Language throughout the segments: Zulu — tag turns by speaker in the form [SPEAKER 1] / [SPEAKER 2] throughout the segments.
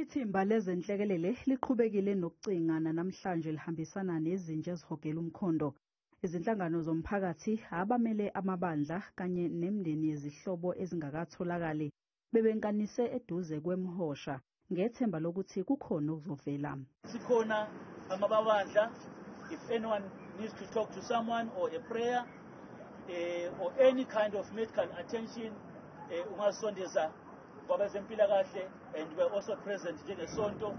[SPEAKER 1] Ithimba lezenhlekelele liqhubekile nokucingana namhlanje lihambisana nezinja ezihogela umkhondo. Izinhlangano zomphakathi, abamele amabandla kanye nemindeni yezihlobo ezingakatholakali bebenkanise eduze kwemhosha ngethemba lokuthi kukhona okuzovela.
[SPEAKER 2] Sikhona amabandla, if anyone needs to talk to someone or a prayer or any kind of medical attention, ungasondeza kwabezempilakahle, and we're also present njengesonto.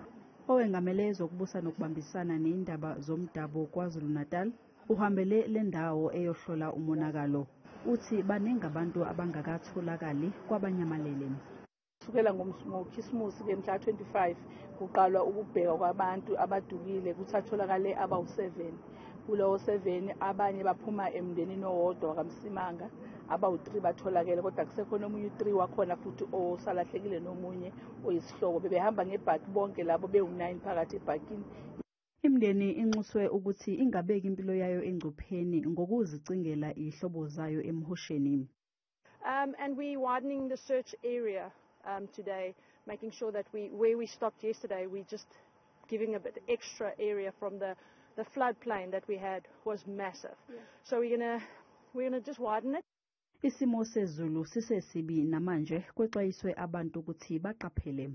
[SPEAKER 1] Owengamele ezokubusa nokubambisana ney'ndaba zomdabu KwaZulu-Natal uhambele le ndawo eyohlola umonakalo. Uthi baningi abantu abangakatholakali kwabanyamalele.
[SPEAKER 3] Kusukela ngokhisimusi-ke mhla 25 kuqalwa ukubhekwa kwabantu abadukile, kuthatholakale abawu-7. Kulowo 7, abanye baphuma emndenini owodwa wakaMsimanga, abawu-3 batholakele, kodwa kusekhona omunye u-3 wakhona futhi osalahlekile nomunye oyisihlobo. Bebehamba ngebhaki bonke labo bewu-9 phakathi ebhakini.
[SPEAKER 1] Imindeni inxuswe ukuthi ingabeki impilo yayo engcupheni ngokuzicingela izihlobo zayo emhosheni.
[SPEAKER 4] And we're widening the search area today, making sure that where we stopped yesterday, we're just giving a bit extra area from the floodplain that we had was massive. So we're gonna just widen it.
[SPEAKER 1] Isimo sezulu sisesibi namanje, kwexwayiswe abantu ukuthi baqaphele.